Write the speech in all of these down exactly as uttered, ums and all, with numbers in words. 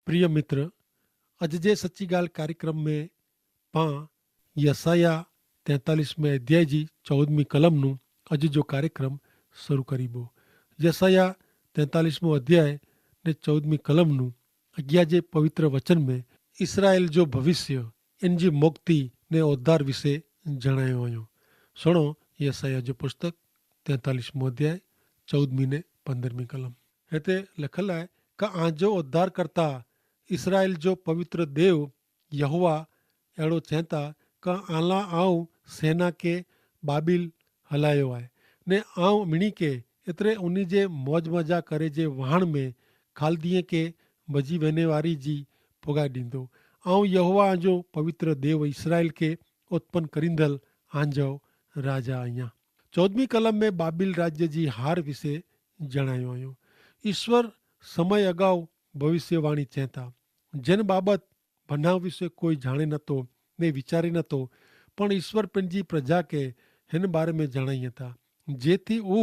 પ્રિય મિત્ર, અજ જે સચ્ચી ગાલ કાર્યક્રમ મેં પાં યસાયાહ તૈતાલીસ મેં અધ્યાય જી ચૌદમી કલમનું અજ જો કાર્યક્રમ શરૂ કરીબો. યસાયાહ તૈતાલીસ મો અધ્યાય ને ચૌદમી કલમનું અગિયા જે પવિત્ર વચન મેં ઇસરાયેલ જો ભવિષ્ય એન જી મોક્તિ ને ઓધાર વિશે જણાયો અયો. સુણો, યસાયાહ જો પુસ્તક તૈતાલીસ મો અધ્યાય ચૌદમી ને પંદ્રહમી કલમ. હેતા લખલ આય, કા આજો ઉદ્ધાર કરતા ઇસરાયેલ જો પવિત્ર દેવ યહોવા એડો ચેંતા, કા આલા આઉં સેના કે બાબિલ હલાયો આય, ને આઉં મિણી કે એતરે ઉની જે મોજમજા કરે જે વહાણ મેં ખાલદીએ કે બજી વેને વારી જી પોગાઈ દીધો. આઉં યહોવા આજો પવિત્ર દેવ ઇસરાયેલ કે ઉત્પન કરીંદલ આજો રાજા અહિયા. ચૌદમી કલમ મેં બાબિલ રાજ્ય જી હાર વિશે જણાયો અયો. ઈસ્વર સમય અગાઉ ભવિષ્યવાણી ચેતા, જેન બાબત ભનાવ વિશે કોઈ જાણે નતો ને વિચારે નતો, પણ ઈસ્વર પેનજી પ્રજા કે હેન બારે મેં જણાઈ હતા, જેથી ઉ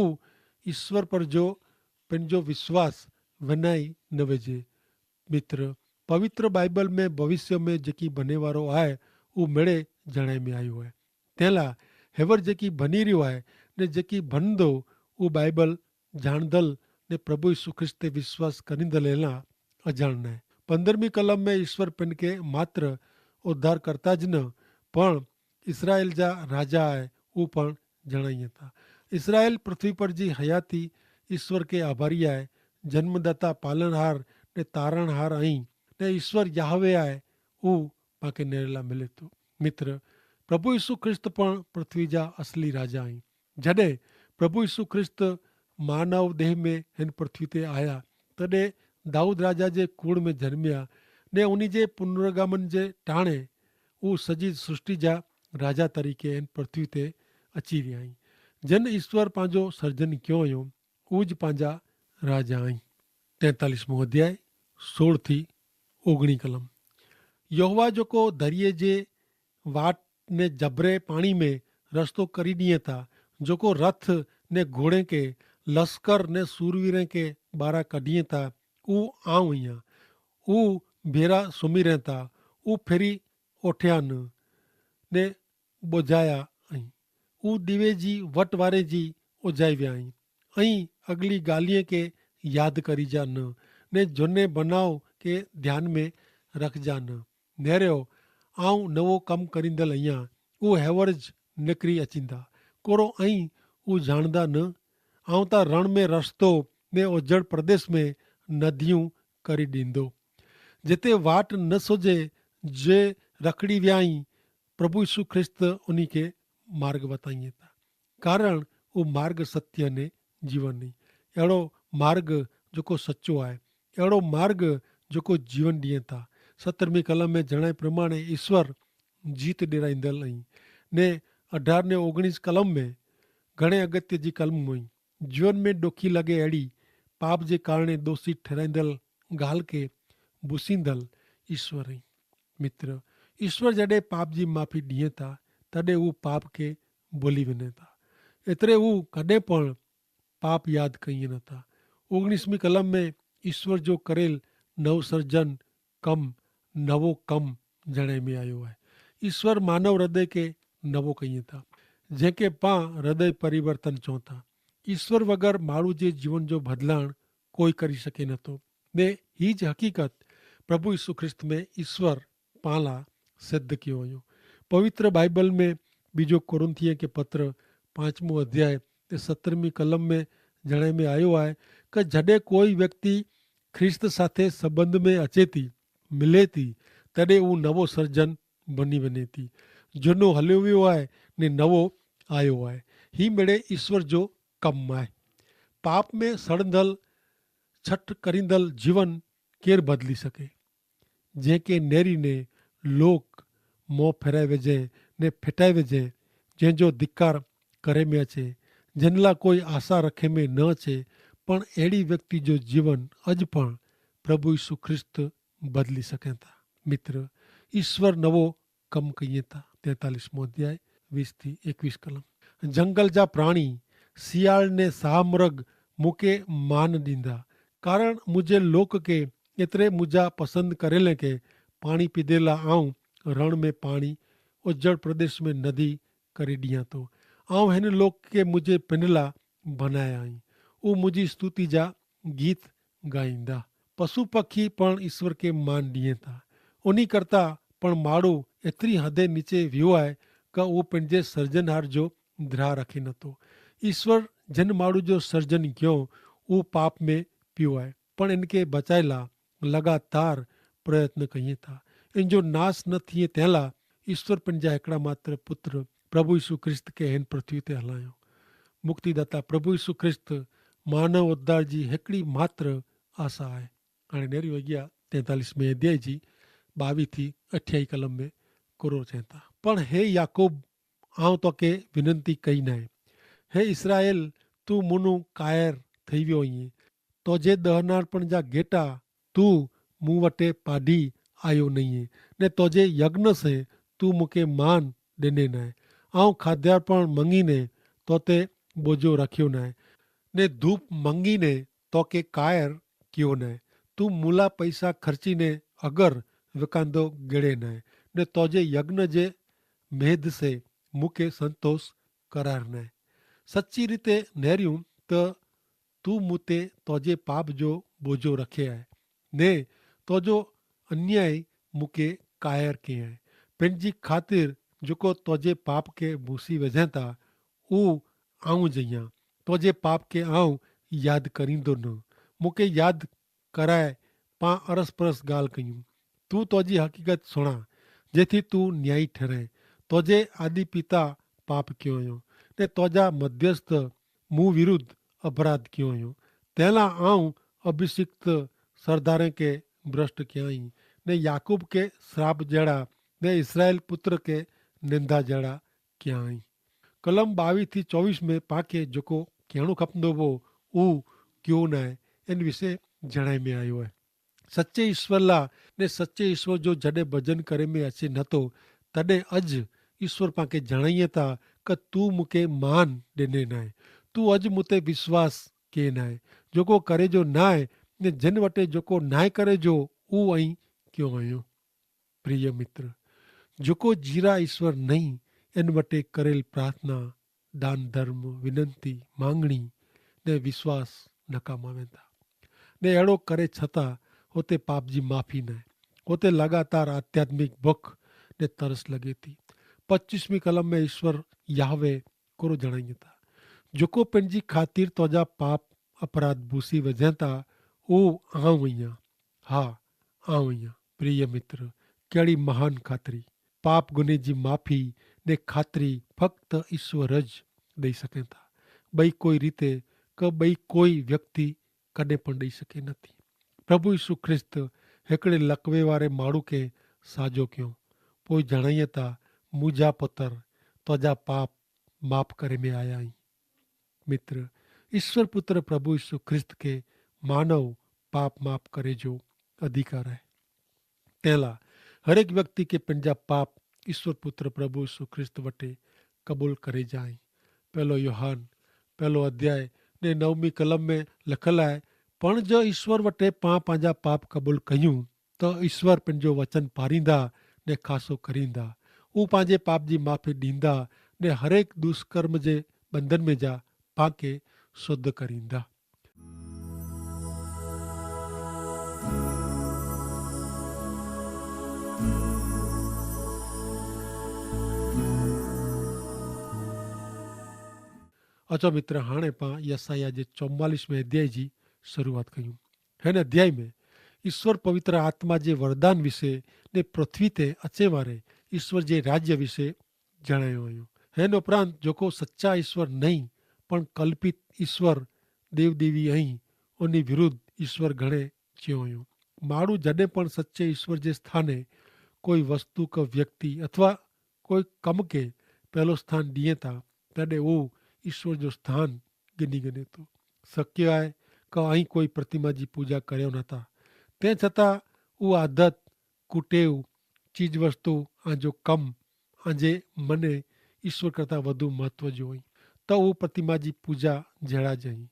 ઈસ્વર પર જો પેનજો વિશ્વાસ વનાઈ ન વેજે. મિત્ર, પવિત્ર બાઈબલ મેં ભવિષ્ય મેં જેકી ભનેવારો આય ઉ મેળે જણાઈ મેં આયુ આય. તેલા હેવર જેકી ભની રહ્યો આય ને જેકી ભનદો ઉ બાઈબલ જાણદલ ને પ્રભુ ઈસુ ખ્રિસ્ત તે વિશ્વાસ કરીંદલ એલા અજાણ નાય. પંદ્રહમી કલમ મેં ઈસ્વર પેનકે માત્ર ઉદ્ધાર કરતા જ ન પણ ઇસરાયેલ જા રાજા આય ઉ પણ જણાઈ હતા. ઇસરાયેલ પૃથ્વી પર જી હયાતી ઇસ્વર કે આભારી આય, જન્મદાતા પાલનહાર ને તારણહાર અહીં ને ઇસ્વર યાહવે આય ઉ પાંકે નેરેલા મિલે તો. મિત્ર, પ્રભુ ઇસુ ખ્રિસ્ત પણ પૃથ્વી જા અસલી રાજા અહીં. જડે પ્રભુ ઇસુ ખ્રિસ્ત માનવ દેહ મેં હેન પૃથ્વી તે આયા તદે દાઉદ રાજા જે કુળ મેં જન્મ્યા ને ઉની જે પુનર્ગમન જે ટાણે ઉ સજી સૃષ્ટિ જા રાજા તરીકે હેન પૃથ્વી તે અચી રહ્યા અહીં. જેન ઇસ્વર પાંજો સર્જન ક્યો અયો ઉજ પાંજા રાજા અહીં. તૈતાલીસ મું અધ્યાય સોળ થી ઓગણી કલમ. યહોવા જોકો ધરિયે જે વાટ ને જબરે પાણી મેં રસ્તો કરી દિયે તા, જોકો રથ ને ઘોડે કે લસ્કર ને સૂરવીરે કે બારા કઢ઼િયે તા ઉ આઉં અહિયા. ઉ ભેરા સુમી રહેતા ઉ ફેરી ઓઠ્યા ન ને બોજાયા અહીં. ઉ દિવે જી વટવારે જી ઓજાઈ વ્યા અહીં. અહીં અગલી ગાલિયે કે યાદ કરી જા ન ને જોને બનાવ કે ધ્યાન મેં રખ જા ન. નેરેઓ આઉં નવો કમ કરીંદલ અહિયા ઉ હેવર જ નેકરી અચિંદા. કોરો અહીં ઉ જાણદા ન. આઉં તા રણ મેં રસ્તો ને ઓજડ પ્રદેશ મેં નદિયું કરી દીંદો. જેતે વાટ ન સોજે જે રખડી વ્યાઈ પ્રભુ ઈસુ ખ્રિસ્ત ઉની કે માર્ગ વતાઈ તા. કારણ ઉ માર્ગ સત્ય ને જીવન નહીં. એડો માર્ગ જોકો સચો આય એડો માર્ગ જોકો જીવન દિયે તા. સત્તરમી કલમ મેં જણાય પ્રમાણે ઈસ્વર જીત ડેરાઈંદલ અહીં. ને અઢાર ને ઓગણીસ કલમ મેં ઘણે અગત્ય જી કલમ મોઈ જીવન મેં ડોખી લગે એડી પાપ જે કારણે દોષી ઠેરાઈંદલ ગાલ કે ભૂસીંદલ ઈસ્વર અહીં. મિત્ર, ઈસ્વર જડે પાપ જી માફી દિયે તા તદે ઉપાપ કે ભોલી વેને તા. એતરે ઉકદે પણ પાપ યાદ કહિયે ન તા. ઓગણીસમી કલમ મેં ઈસ્વર જો કરેલ નવસર્જન કમ નવો કમ જણાઈ મેં આયો હૈ. ઈસ્વર માનવ હૃદય કે નવો કહિયે તા જેંકે પાં હૃદય પરિવર્તન ચોતા. ઈસ્વર વગર માણુ જે જીવન જો ભદલાણ કોઈ કરી શકે નતો. ને હી જ હકીકત પ્રભુ ઈસુ ખ્રિસ્ત મેં ઈસ્વર પાલા સિદ્ધ કિયો અયો. પવિત્ર બાઈબલ મેં બીજો કોરિંથીય કે પત્ર પાંચમો અધ્યાય તે સત્તરમી કલમ મેં જણાઈ મેં આયો આય, કે જડે કોઈ વ્યક્તિ ખ્રિસ્ત સાથે સંબંધ મેં અચેતી મિલેતી તદે ઉં નવો સર્જન બની વેને તી. જુનો હલ્યો વ્યો આય ને નવો આયો આય. હી મેડે ઈસ્વર જો કમ આય. પાપ મેં સડંધલ છઠ કરીંદલ જીવન કેર બદલી શકે? જેંકે નેરી ને લોક મોં ફેરાઈ વેજે ને ફેટાઈ વેજે, જેંજો ધિક્કાર કરે મેં અચે, જેનલા કોઈ આશા રખે મેં ન અચે. પણ એડી વ્યક્તિ જો જીવન અજ પણ પ્રભુ ઈસુ ખ્રિસ્ત બદલી સકેતા. મિત્ર, ઈસ્વર નવો કમ કહિયે તા. તેતાલીસમો અધ્યાય વીસ થી એકવીસ કલમ. જંગલ જા પ્રાણી સિયાળ ને સાહમરગ મુકે માન દીંદા, કારણ મુઝે લોક કે એતરે મુજા પસંદ કરેલે કે પાણી પીધેલા આઉં રણ મેં પાણી ઉજ્જડ પ્રદેશ મેં નદી કરી દિયા તો. આઉં હેન લોક કે મુઝે પેનલા ભનાયા હૈં. ઉહ મુઝે સ્તુતિ જા ગીત ગાઈંદા. પશુ પક્ષી પણ ઈસ્વર કે માન દિયે થા. ઉની કરતા પણ માડૂ એતરી હદે નીચે વ્યો આય કે ઉહ પેનજે સર્જનહાર જો ધ્રા રખી નતો. ઈસ્વર જન માડૂ જો સર્જન ક્યો ઉહ પાપ મેં પ્યો આય. પણ એનકે બચાયલા લગાતાર પ્રયત્ન કહિયે થા. એન જો નાસ ન થિયે તેલા ઈસ્વર પેનજા હેકડા માત્ર પુત્ર પ્રભુ ઈસુ ખ્રિસ્ત કે હેન પૃથ્વી તે હલાયો. મુક્તિદાતા પ્રભુ ઈસુ ખ્રિસ્ત માનવ ઉદ્ધાર જી હેકડી માત્ર આશા આય. અને નેરી વગ્યા તૈતાલીસ મેં અધ્યાય જી બાવી થી અઠ્યાઈ કલમ મેં કોરો ચેતા. પણ હે યાકૂબ, આઉં તો કે વિનંતી કઈ નાય. હે ઇસરાયેલ, તું મુનું કાયર થઈ વ્યો અહીં. તો જે દહનાર પણ જા ગેટા તું મું વટે પાઢી આયો નહીં. ને તો જે યજ્ઞ સે તું મુકે માન દેને નાય. આઉં ખાધ્યાર પણ મંગી ને તો તે બોજો રાખ્યો નાય, ને ધૂપ મંગી ને તો કે કાયર કિયો નાય. તું મુલા પૈસા ખર્ચી ને અગર વિકાંદો ગેડે નાય, ને તો જે યજ્ઞ જે મેધ સે મુકે સંતોષ કરાર નાય. સચ્ચી રીતે નેર્યું તો તું મુતે તોજે પાપ જો બોજો રખે આય, ને તોજો અન્યાય મુકે કાયર કે આય. પેનજી ખાતર જોકો તોજે પાપ કે ભૂસી વજેતા ઉ આઉં જઈયા. તોજે પાપ કે આઉં યાદ કરીંદો ન. મુકે યાદ કરાય પાં અરસપરસ ગાલ કહ્યું. તું તોજી હકીકત સુણા, જેથી તું ન્યાયી ઠરે. તોજે આદિ પિતા પાપ ક્યો અયો, ને તોજા મધ્યસ્થ મું વિરુદ્ધ અપરાધ ક્યો અયો. તેલા આઉં અભિષિક્ત સરદારે કે ભ્રષ્ટ ક્યાંઈ, ને યાકૂબ કે શ્રાપ જેડા, ને ઇસરાયેલ પુત્ર કે નિંદા જેડા ક્યાંઈ. કલમ બાવીસ થી ચોવીસ મેં પાંકે જોકો કહેણું ખપંદો વો ઉ ક્યો નાય, એન વિશે જણાઈ મેં આયો હૈ. સચ્ચે ઈસ્વર લા ને સચ્ચે ઈસ્વર જો જડે ભજન કરે મેં અચ્છે નતો, તદે અજ ઈસ્વર પાંકે જણાઈ થા કે તું મુકે માન દેને નાય. તું અજ મુતે વિશ્વાસ કે નાય. જોકો કરે જો નાય ને જેન વટે જોકો નાય કરે જો ઉ અહીં ક્યો અયો. પ્રિય મિત્ર, જોકો જીરા ઈસ્વર નહીં એન વટે કરેલ પ્રાર્થના, દાન ધર્મ, વિનંતી, માંગણી ને વિશ્વાસ નકામા વેંદા. ને એડો કરે છતાં હોતે પાપજી માફી નાય. હોતે લગાતાર આધ્યાત્મિક ભખ ને તરસ લગેતી. પચ્ચીસમી કલમ મેં ઈસ્વર યાહવે કોરો જણાઈ થા, જોકો પેનજી ખાતર તોજા પાપ અપરાધ ભૂસી વજેતા ઉ આઉં અહિયા. હા, આઉં અહિયા. પ્રિય મિત્ર, કેડી મહાન ખાતરી. પાપ ગુને જી માફી ને ખાતરી ફક્ત ઈસ્વર જ દઈ સકે થા. બઈ કોઈ રીતે કે બઈ કોઈ વ્યક્તિ કદે પણ દઈ સકે નથી. પ્રભુ ઈસુ ખ્રિસ્ત હેકડ઼ે લકવે વારે માણૂ કે સાજો ક્યો, પોઈ જણાઈ થા, મુજા પતર તોજા પાપ માફ કરે મેં આયા હી. મિત્ર, ઈસ્વર પુત્ર પ્રભુ ઈસુ ખ્રિસ્ત કે માનવ પાપ માફ કરે જો અધિકાર હૈ. તેલા હરેક વ્યક્તિ કે પંજા પાપ ઈસ્વર પુત્ર પ્રભુ ઈસુ ખ્રિસ્ત વટે કબૂલ કરે જાય. પહેલો યોહાન પહેલો અધ્યાય ને નવમી કલમ મેં લખલ આય, પણ જો ઈસ્વર વટે પાં પાંજા પાપ કબૂલ કહ્યું તો ઈસ્વર પંજો વચન પારીંદા ને ખાસો કરીંદા. ઉપાંજે પાપજી માફી દીંદા ને હરેક દુષ્કર્મ જે બંધન મેં જા પાંકે શુદ્ધ કરીંદા. અચ્છો મિત્ર, હાણે પાં યસાયાહ જે ચોમાલીસ મેં અધ્યાય જી શરૂઆત કહ્યું. હેન અધ્યાય મેં ઈસ્વર પવિત્ર આત્મા જે વરદાન વિશે ને પૃથ્વી તે અચેવારે ઈસ્વર જે રાજ્ય વિશે જણાયો અયો. હેન ઉપરાંત જોકો સચ્ચા ઈસ્વર નહીં પણ કલ્પિત ઈસ્વર દેવદેવી અહીં ઉની વિરુદ્ધ ઈસ્વર ઘણે ચ્યો અયો. માણૂ જડે પણ સચ્ચે ઈસ્વર જે સ્થાને કોઈ વસ્તુ કે વ્યક્તિ અથવા કોઈ કમ કે પહેલો સ્થાન દિયે તા તેડે ઉહ ઈસ્વર જો સ્થાન ગિની ગિને તો. શક્ય આય કે અહીં કોઈ પ્રતિમા જી પૂજા કર્યો નતા, તે છતાં ઉહ આદત, કુટેવ, ચીજવસ્તુ, આજો કમ આજે મને ઈસ્વર કરતા વધુ મહત્વ જો અહીં, તો ઉહ પ્રતિમા જી પૂજા જેડા જ અહીં.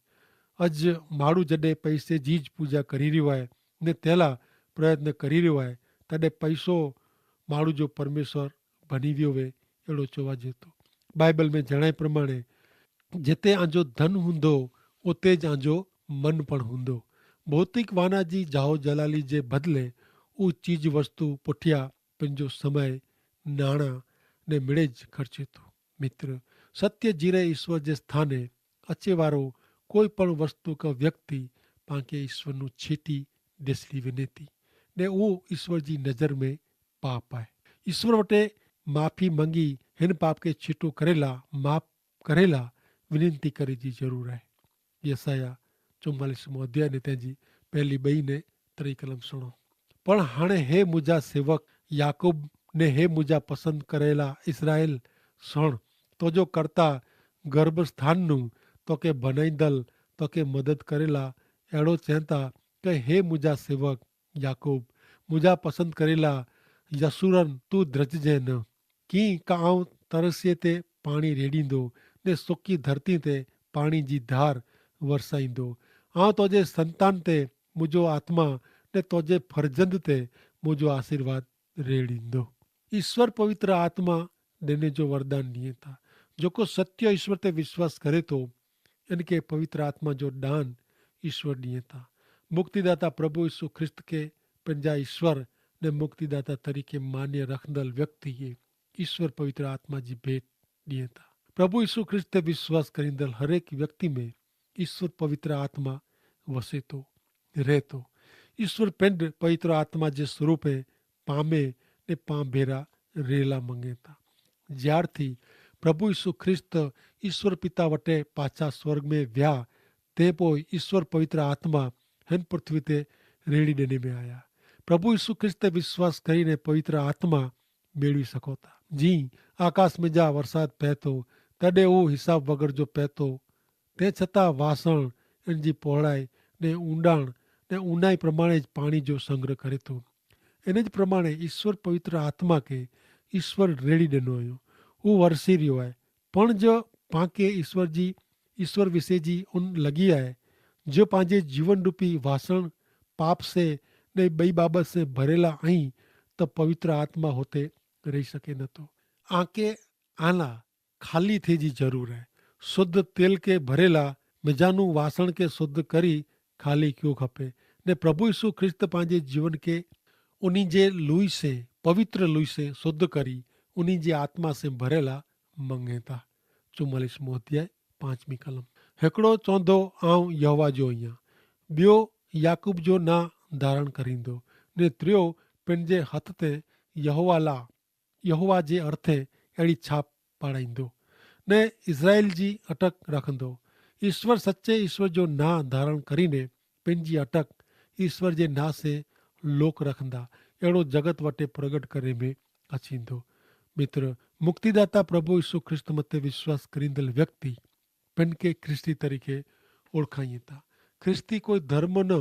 અજ માડૂ જડે પૈસે જી જ પૂજા કરી રહ્યો આય ને તેલા પ્રયત્ન કરી રહ્યો હૈ, તેડે પૈસો માણૂ જો પરમેશ્વર ભની વ્યો વે, એડો ચોવાજે તો. બાઈબલ મેં જણાઈ પ્રમાણે, જેતે આજો ધન હુંદો, ઓતે જ આજો મન પણ હુંદો. ભૌતિક વાના જી જાહો જલાલી જે બદલે ઉ ચીજ વસ્તુ પુઠ્યા પન જો સમય, નાણા ને મિડે જ ખર્ચે તો. મિત્ર, સત્ય જીરે ઈશ્વર જે સ્થાને અચેવારો કોઈ પણ વસ્તુ કા વ્યક્તિ પાંકે ઈશ્વરનું છીટી દેસલી વિનેતી, ને ઉ ઈશ્વર જી નજર મેં પાપ આય. ઈશ્વર વટે માફી મંગી હેન પાપ કે છીટો કરેલા માફ કરેલા વિનંતી કરે જી જરૂર આય. યસાયાહ ચોમાલીસ મોં અધ્યાય ને તેની પહેલી બઈ ને ત્રિકલમ સુણો. પણ હણે હે મુજા સેવક યાકૂબ, ને હે મુજા પસંદ કરેલા ઇસરાયેલ, સુણ. તો જો કરતા ગર્ભસ્થાનનું તો કે ભનાઈદલ, તો કે મદદ કરેલા એડો ચેંતા, કે હે મુજા સેવક યાકૂબ, મુજા પસંદ કરેલા યસૂરન તું દ્રજજે ન. કિંક આઉં તરસ્યે તે પાણી રેડીંદો, ને સુકી ધરતી તે પાણી જી ધાર વરસાઈંદો. આઉં તોજે સંતાન તે મુજો આત્મા, ને તોજે ફરજંદ તે મુજો આશીર્વાદ રેડીંદો. ઈસ્વર પવિત્ર આત્મા દેને જો વરદાન નિયે થા. જોકો સત્ય ઈસ્વર તે વિશ્વાસ કરે તો, એનકે પવિત્ર આત્મા જો દાન ઈસ્વર નિયે થા. મુક્તિદાતા પ્રભુ ઈસુ ખ્રિસ્ત કે પંજા ઈસ્વર ને મુક્તિદાતા તરીકે માન્ય રખદલ વ્યક્તિ હૈ. ઈસ્વર પવિત્ર આત્મા જી ભેટ દિયે થા. પ્રભુ ઈસુ ખ્રિસ્ત તે વિશ્વાસ કરીંદલ હરેક વ્યક્તિ મેં ઈસ્વર પવિત્ર આત્મા વસે તો, રહેતો. ઈસ્વર પેંડ પવિત્ર આત્મા જે સ્વરૂપે પામે ને પાં ભેરા રહેલા મંગેતા. જ્યારથી પ્રભુ ઈસુ ખ્રિસ્ત ઈસ્વર પિતા વટે પાછા સ્વર્ગ મેં વ્યા, તે પોય ઈસ્વર પવિત્ર આત્મા હેન પૃથ્વી તે રેડી દેને મેં આયા. પ્રભુ ઈસુ ખ્રિસ્ત તે વિશ્વાસ કરીને પવિત્ર આત્મા મેળવી શકો થા. જી આકાશ મેં જા વરસાદ પહતો, તેડે ઉહ હિસાબ વગર જો પહતો, તે છતાં વાસણ એન જી પહોળાઈ ને ઊંડાણ ને ઉનાઈ પ્રમાણે જ પાણી જો સંગ્રહ કરે તો. એન જ પ્રમાણે ઈસ્વર પવિત્ર આત્મા કે ઈસ્વર રેડી દેનો અયો, ઉહ વરસી રહ્યો આય. પણ જો પાંકે ઈસ્વર જી ઈસ્વર વિશે જી ઉન લગી આય, જો પાંજે જીવન રૂપી વાસણ પાપ સે ને બઈ બાબત સે ભરેલા અહીં, તો પવિત્ર આત્મા હોતે રહી શકે નતો. આંકે આલા ખાલી થે જી જરૂર હૈ. શુદ્ધ તેલ કે ભરેલા મેજાનું વાસણ કે શુદ્ધ કરી ખાલી ક્યો ખપે. ને પ્રભુ ઈસુ ખ્રિસ્ત પાંજે જીવન કે ઉની જે લુઈ સે, પવિત્ર લુઈ સે શુદ્ધ કરી ઉની જે આત્મા સે ભરેલા મંગેતા. ચુમાલીસ મોતિયાએ પાંચમી કલમ. હેકડો ચોંધો આઉં યહોવા જો અહિયા, બ્યો યાકૂબ જો ના ધારણ કરીંદો, ને ત્રિયો પેનજે હત તે યહોવા લા યહોવા જે અર્થે એડી છાપ પાડાઈંદો, ને ઇઝરાયેલ જી અટક રાખંદો. ઇશ્વર સચ્ચે ઇશ્વર જો ના ધારણ કરીને પેનજી અટક ઇશ્વર જે ના સે લોક રાખંદા એડો જગત વટે પ્રગટ કરે મેં અચીંદો. મિત્ર, મુક્તિદાતા પ્રભુ ઇશુ ખ્રિસ્ત મતે વિશ્વાસ કરીંદલ વ્યક્તિ પેનકે ખ્રિસ્તી તરીકે ઓળખાઈ થા. ખ્રિસ્તી કોઈ ધર્મ ન,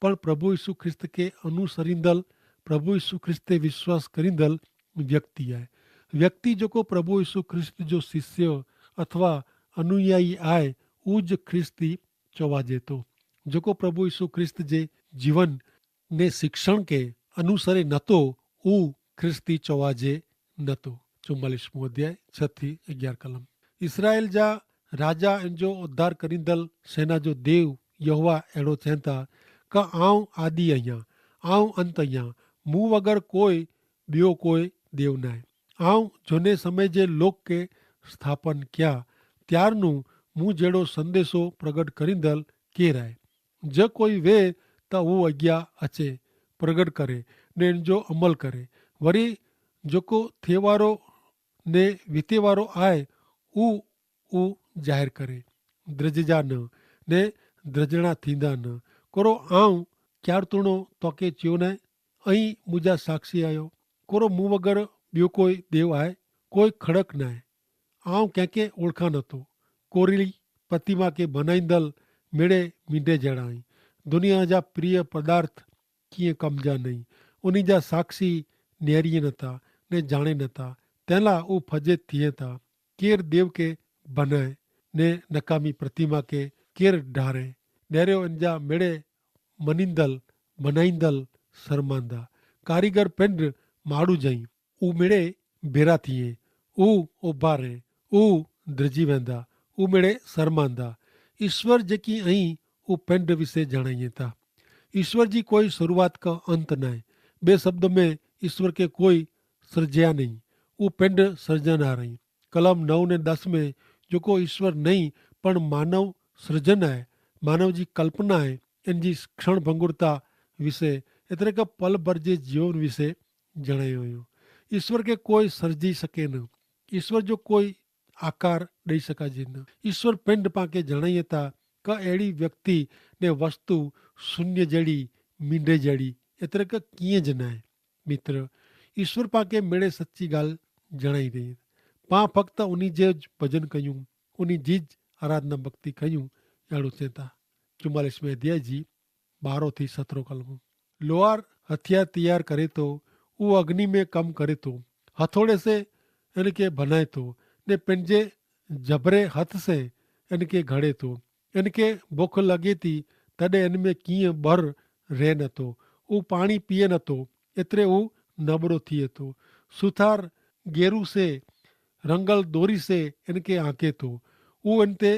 પણ પ્રભુ ઈસુ ખ્રિસ્ત કે અનુસરીંદલ, પ્રભુ ઈસુ ખ્રિસ્ત તે વિશ્વાસ કરીંદલ વ્યક્તિ આય. વ્યક્તિ જોકો પ્રભુ ઈસુ ખ્રિસ્ત જો શિષ્ય અથવા અનુયાયી આય, ઉજ ખ્રિસ્તી ચોવાજે તો. જોકો પ્રભુ ઈસુ ખ્રિસ્ત જે જીવન ને શિક્ષણ કે અનુસરે નતો, ઉ ખ્રિસ્તી ચોવાજે નતો. ચુમાલીસ મું અધ્યાય છ થી અગિયાર કલમ. ઇસરાયેલ જા રાજા એનજો ઉદ્ધાર કરીંદલ સેના જો દેવ યહોવા એડો ચેંતા, કા આઉં આદિ અહિયા, આઉં અંત અહિયા, મું વગર કોઈ બ્યો કોઈ દેવ નાય. આઉં જોને સમય જે લોક કે સ્થાપન ક્યા, ત્યારનું મું જેડો સંદેશો પ્રગટ કરીંદલ કેર આય. જે કોઈ વે તા ઉં અજ્ઞા અચે પ્રગટ કરે ને એનજો અમલ કરે. વરી જોકો થેવારો ને વિતેવારો આય ઉં ઉં જાહેર કરે. દ્રજજા ન ને દ્રજણા થીંદા ન. કોરો આઉં ક્યારતૂણો તોકે ચ્યો નાય? અહીં મુજા સાક્ષી આયો. કોરો મું વગર બ્યો કોઈ દેવ આય? કોઈ ખડક નાય. આઉં કેંકે ઓળખા નતો. કોરી પ્રતિમા કે ભનાઈંદલ મેડે મીંડે જેડા હૈં. દુનિયા જા પ્રિય પદાર્થ કિયા કમજા નહીં. ઉની જા સાક્ષી નેરી નતા ને જાણે નતા. તેલા ઉં ફજેત થિયે તા. કેર દેવ કે ભનાએ ને નકામી પ્રતિમા કે કેર ઢારે? નેરે ઉન જા મેડે મનીંદલ બનાઈંદલ સરમાંદા. કારીગર પિંડ માડૂ જઈ ઉમેડે ભેરા થિયે ઉ ઓભારે ઉ દ્રજી વેંદા ઉમેડે સરમાંદા. ઈસ્વર જેકી અહીં ઉ પિંડ વિશે જણાઈ થા. ઈસ્વર જી કોઈ શરૂઆત કા અંત નાય. બે શબ્દો મેં ઈસ્વર કે કોઈ સર્જ્યા નહીં. ઉ પિંડ સર્જન આ રહી. કલમ નવ ને દસ મેં જોકો ઈસ્વર નહીં પણ માનવ સર્જન આય, માનવ જી કલ્પના આય, એન જી ક્ષણભંગુરતા વિશે એતરે કે પલભર જે જીવન વિશે જણાયો હોયો. ઈસ્વર કે કોઈ સર્જી શકે ન. ઈસ્વર જો કોઈ આકાર દઈ શકાજે ન. ઈસ્વર પિંડ પાંકે જણાયે તા કે એડી વ્યક્તિ ને વસ્તુ શૂન્ય જેડી મીંડે જેડી એતરે કે કિંય જ નાય. મિત્ર, ઈસ્વર પાંકે મેળે સચ્ચી ગાલ જણાઈ રહી. પાં ફક્ત ઉની જે જ ભજન કહ્યું, ઉની જી જ આરાધના ભક્તિ કહ્યું. એડો ચેતા ચુમાલીસ મેં અધ્યાય જી બારો થી સતરો કલમો. લોહાર હથિયાર તૈયાર કરે તો ઉ અગ્નિ મેં કમ કરે તો હથોડે સે એનકે ભનાય તો ને પેનજે જબરે હથ સે એનકે ઘડે તો એનકે ભોખ લગે તી તદે એનમે કિંય બર રહે નતો. ઉ પાણી પિયે નતો એતરે ઉ નબરો થિયે તો. સુથાર ગેરુ સે રંગલ દોરી સે એનકે આંકે તો ઉ એનતે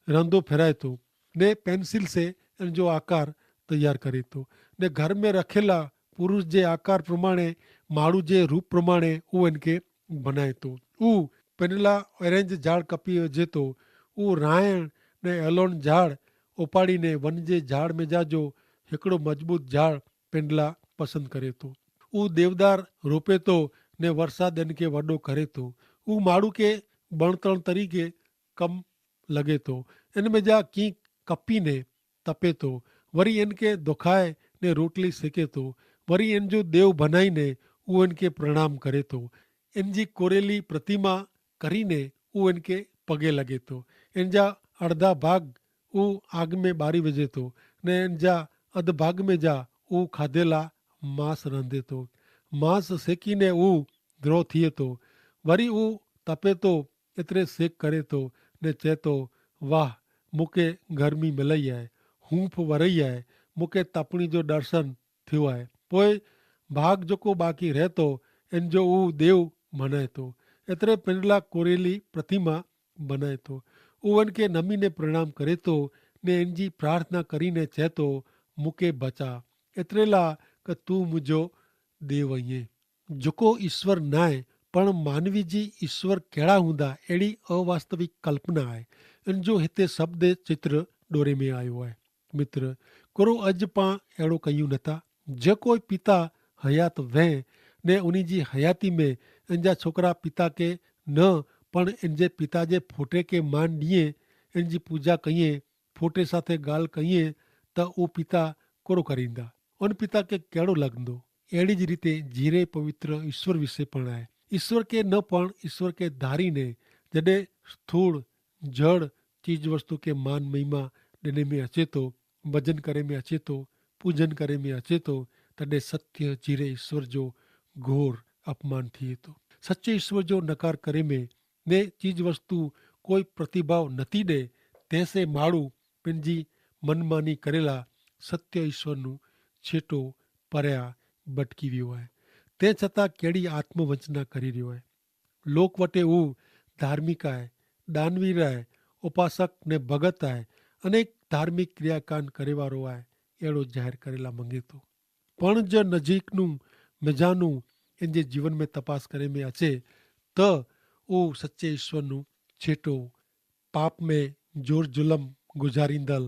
રંધો ફેરાય તો ને પેન્સિલ સે એન જો આકાર તૈયાર કરે તો. ને ઘર મેં રખેલા પુરુષ જે આકાર પ્રમાણે માડૂ જે રૂપ પ્રમાણે ઉ એનકે ભનાય તો. ઉ પેનલા ઓરેંજ જાળ કપી જેતો ઉ રાયણ ને એલોન જાળ ઉપાડીને વન જે જાળ મેં જા જો હેકડો મજબૂત જાળ પેનલા પસંદ કરે તો. ઉ દેવદાર રોપે તો ને વરસાદ એનકે વડો કરે તો. ઉ માડૂ કે બણતણ તરીકે કમ લગે તો. એન મેં જા કિંક કપી ને તપે તો વરી એનકે દોખાય ને રોટલી સેકે તો. વરી એન જો દેવ ભનાઈ ને ઉ એનકે પ્રણામ કરે તો. એન જી કોરેલી પ્રતિમા કરી ને ઉ એનકે પગે લગે તો. એન જા અડધા ભાગ ઉ આગ મેં બારી વજે તો ને એન જા અધભાગ મેં જા ઉ ખાધેલા માંસ રાંધે તો. માંસ સેકી ને ઉ દ્રોહ થિયે તો. વરી ઉ તપે તો એતરે સેક કરે તો ને ચેતો, વાહ, મુકે ગરમી મેં લઈ આય, હૂંફ વરઈ આય, મુકે તપણી જો દર્શન થિવાય. પોય ભાગ જોકો બાકી રહેતો એન જો ઉ દેવ ભનાય તો એતરે પેનલા કોરેલી પ્રતિમા ભનાય તો. ઉ એનકે નમી ને પ્રણામ કરે તો ને એન જી પ્રાર્થના કરી ને ચેતો, મુકે બચા એતરેલા કે તું મુજો દેવ અઇયે. જોકો ઈસ્વર નાય પણ માનવી જી ઈસ્વર કહેડા હુંદા એડી અવાસ્તવિક કલ્પના આય. એન જો હિતે શબ્દે ચિત્ર ડોરે મેં આયો આય. મિત્ર, કોરો અજ પાં એડો કહ્યું નતા? જે કોઈ પિતા હયાત વહેં ને ઉની જી હયાતી મેં એન જા છોકરા પિતા કે ન પણ એન જે પિતા જે ફોટે કે માન દિયે એન જી પૂજા કહિયે ફોટે સાથે ગાલ કહિયે, તો ઉ પિતા કોરો કરીંદા? ઉન પિતા કે કહેડો લગંદો? એડી જ રીતે જીરે પવિત્ર ઈસ્વર વિશે પણ આય. ઈસ્વર કે ન પણ ઈસ્વર કે ધારી ને જડે સ્થૂળ જડ ચીજવસ્તુ કે માન મહિમા દેને મેં અચેતો, ભજન કરે મેં અચેતો, પૂજન કરે મેં અચેતો, તદે સત્ય જીરે ઈસ્વર જો ઘોર અપમાન થિયે તો. સચ્ચે ઈસ્વર જો નકાર કરે મેં ને ચીજવસ્તુ કોઈ પ્રતિભાવ નથી દે, તેસે માડૂ પેનજી મનમાની કરેલા સત્ય ઈસ્વરનું છેટો પર્યા બટકી રહ્યો હૈ. તે છતાં કેડી આત્મવંચના કરી રહ્યો હૈ. લોક વટે ઉવ ધાર્મિક આય, દાનવીર આય, ઉપાસક ને ભગત આય, અનેક ધાર્મિક ક્રિયાકાન કરેવારો આય એડો જાહેર કરેલા મંગેતો. પણ જે નજીકનું મેજાનું એનજે જીવન મેં તપાસ કરે મેં અચે, તો ઉવ સચ્ચે ઈસ્વરનું છેટો પાપ મેં જોર જુલમ ગુજારીંદલ,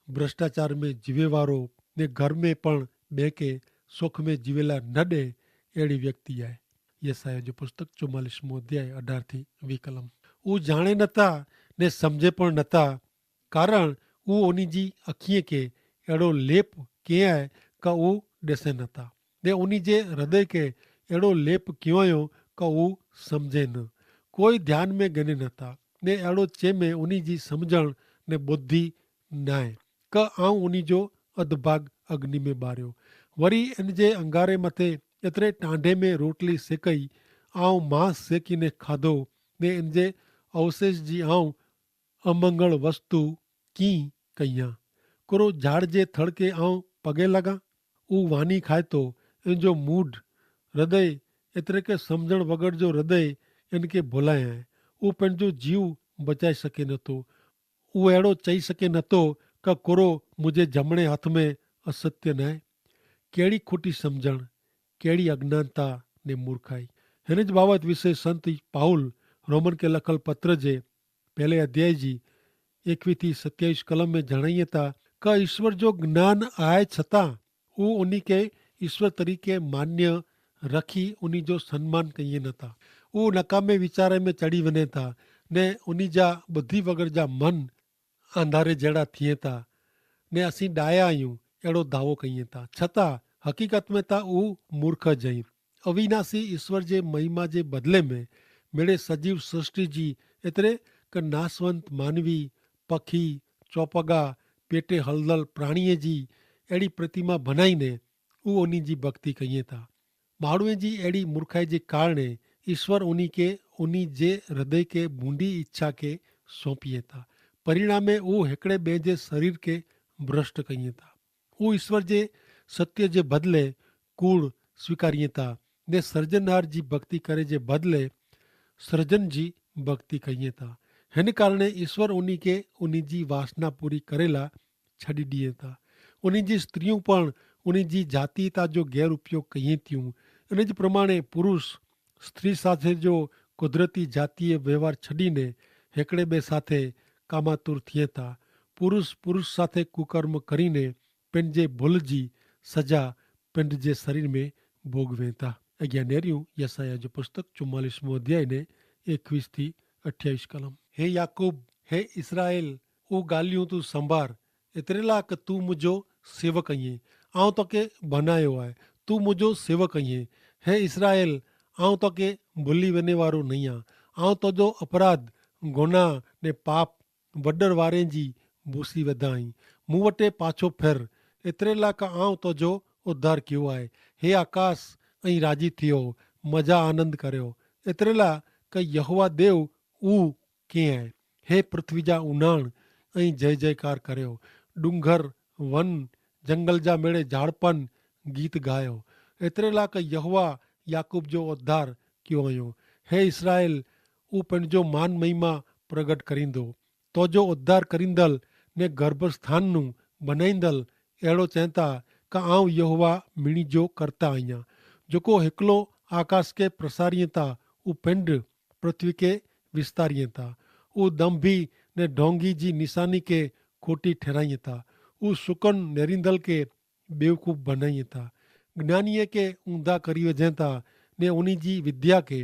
ભ્રષ્ટાચાર મેં જીવેવારો ને ઘર મેં પણ બેંકે સોખ મેં જીવેલા ન દે એડી વ્યક્તિ આય. યસાયાહ જો પુસ્તક ચોમાલીસ મોં અધ્યાય અઢાર થી વિકલમ. ઉજાણે નતા ને સમઝે પણ નતા, કારણ ઉ ઓની જી અખીએ કે એડો લેપ કે આય કા ઉ દેસે નતા, ને ઓની જે હૃદય કે એડો લેપ કિયો કા ઉ સમઝે ન, કોઈ ધ્યાન મેં ગને નતા, ને એડો ચે મેં ઓની જી સમઝણ ને બોધી નાય. કા આઉં ઓની જો અધભાગ અગ્નિ મેં બાર્યો, વરી એન જે અંગારે મતે એતરે ટાંડે મેં રોટલી સેકઈ, આઉં માંસ સેકી ને ખાધો, ને એન જે અવશેષ જી આઉં અમંગળ વસ્તુ કી કહિયા? કોરો ઝાડ જે થડકે આઉં પગે લગા? ઉ વાની ખાય તો એન જો મૂડ હૃદય એતરે કે સમઝણ વગર જો હૃદય એન કે ભોલાયા હૈ. ઉ પેન જો જીવ બચાઈ શકે નતો. ઉ એડો ચાઈ શકે નતો કે કોરો મુઝે જમણે હાથ મેં અસત્ય નાય. કેડી ખોટી સમઝણ, કેડી અજ્ઞાનતા ને મૂર્ખાઈ. હેન જ બાબત વિશે સંત પાઉલ રોમન કે લખલ પત્ર જે પહેલે અધ્યાય જી એકવી થી સત્યાવીસ કલમ મેં જણાયે તા કે ઈસ્વર જો જ્ઞાન આય છતાં ઉ ઉની કે ઈસ્વર તરીકે માન્ય રખી ઉની જો સન્માન કહિયે નતા. ઉ નકામે વિચારે મેં ચડી વને તા ને ઉની જા બધી વગર જા મન આંધારે જેડા થિયે તા ને અસી ડાયા આયું એડો ધાવો કહિયે તા. છતાં હકીકત મેં તા ઉ મૂર્ખ જઈ અવિનાશી ઈસ્વર જે મહિમા જે બદલે મેં મેળે સજીવ સૃષ્ટિ જી એતરે કે નાસવંત માનવી, પખી, ચોપગા, પેટે હલદલ પ્રાણીએ જી એડી પ્રતિમા ભનાઈ ને ઉ ઉની જી ભક્તિ કહિયે તા. માણુએ જી એડી મૂર્ખાઈ જે કારણે ઈસ્વર ઉની કે ઉની જે હૃદય કે ભૂંડી ઇચ્છા કે સોંપિયે તા. પરિણામે ઉ હેકડ઼ે બે જે શરીર કે ભ્રષ્ટ કહિયે તા. ઉ ઈસ્વર જે સત્ય જે બદલે કૂડ સ્વીકારિયે તા ને સર્જનહાર જી ભક્તિ કરે જે બદલે સર્જન જી ભક્તિ કહિયે તા. હેન કારણે ઈસ્વર ઉની કે ઉની જી વાસના પૂરી કરેલા છડી દિયે તા. ઉની જી સ્ત્રી પણ ઉની જી જાતિયતા જો ગેરઉપયોગ કહિયે તિયું. અને જ પ્રમાણે પુરુષ સ્ત્રી સાથે જો કુદરતી જાતિય વ્યવહાર છડીને હેકડ઼ે બે સાથે કામાતુર થિયે તા. પુરુષ પુરુષ સાથે કુકર્મ કરીને પેનજે ભૂલ જી સજા પેનજે શરીર મેં ભોગવે તા. અજ્ઞાનેરિયું યસાયાહ જો પુસ્તક ચુમાલીસમો અધ્યાય ને એકવીસ થી અઠ્યાવીસ કલમ. હે યાકૂબ, હે ઇસરાયેલ, ઉ ગાલિયું તું સંભાર. એતરેલા કે તું મુજો સેવક અઇયે, આઉં તો કે ભનાયો આય. તું મુજો સેવક અઇયે. હે ઇસરાયેલ, આઉં તો કે ભુલી વેને વારો નહિયા. આઉં તો જો અપરાધ, ગોના ને પાપ વડર વારે જી ભૂસી વધા હી. મુવટે પાછો ફેર. એતરેલા કે આઉં તો જો ઉદ્ધાર કિયો આય. હે આકાશ, અહીં રાજી થિયો, મજા આનંદ કર્યો. એતરેલા કે યહોવા દેવ ઉ કે આય. હે પૃથ્વી જા ઉનાણ, અહીં જય જયકાર કર્યો. ડુંગર, વન, જંગલ જા મેળે જાડપન ગીત ગાયો. એતરેલા કે યહોવા યાકૂબ જો ઉદ્ધાર કિયો અયો. હે ઇસરાયેલ, ઉપને જો માન મહિમા પ્રગટ કરીંદો. તો જો ઉદ્ધાર કરીંદલ ને ગર્ભસ્થાનનું બનાઈંદલ એડો ચેંતા, કા આઉં યહોવા મિણી જો કરતા અહિયા. જોકો હેકલો આકાશ કે પ્રસારિયતા ઉપને પૃથ્વી કે વિસ્તારિયતા. ઉદંભી ને ઢોંગી જી નિશાની કે ખોટી ઠેરાઈયતા. ઉસુકન નેરીંદલ કે બેવકૂફ બનાઈયતા. જ્ઞાનીએ કે ઊંધા કરી વજેતા ને ઉની જી વિદ્યા કે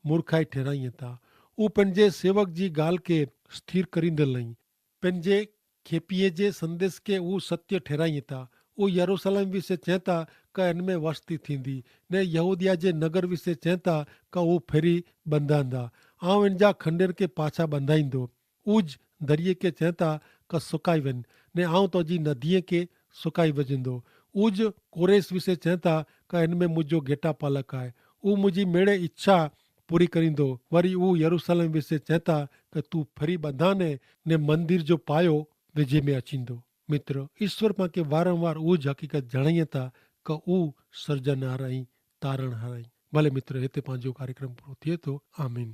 મૂર્ખાઈ ઠેરાઈયતા. ઉપને જે સેવક જી ગાલ કે સ્થિર કરીંદલ નહીં. પેનજે ખેપીએ જે સંદેશ કે ઉસત્ય ઠેરાઈ થા. ઉ યરુસલેમ વિશે ચેંતા કા એનમેં વસ્તી થીંદી, ને યહૂદિયા જે નગર વિશે ચેંતા કા ઉ ફેરી બંધાંદા. આઉં એનજા ખંડેર કે પાછા બંધાઈંદો. ઉજ દરિયે કે ચેંતા કા સુકાઈ વેન, ને આઉં તોજી નદિયે કે સુકાઈ વજેંદો. ઉજ કોરેશ વિશે ચેંતા કા એનમેં મુજો ગેટા પાલક આય. ઉ મુજી મેળે ઇચ્છા પૂરી કરીંદો. વરી ઉ યરુસલેમ વિશે ચેંતા કે તું ફરી બંધાને, ને મંદિર જો પાયો વેજે મેં અચીંદો. મિત્ર, ઈસ્વર પાંકે વારંવાર ઉજ હકીકત જણાઈ થા કે ઉ સર્જન હરાઈ, તારણ હરાઈ. ભલે મિત્ર, હેતે પાંજો કાર્યક્રમ પૂરો થિયે તો. આમીન.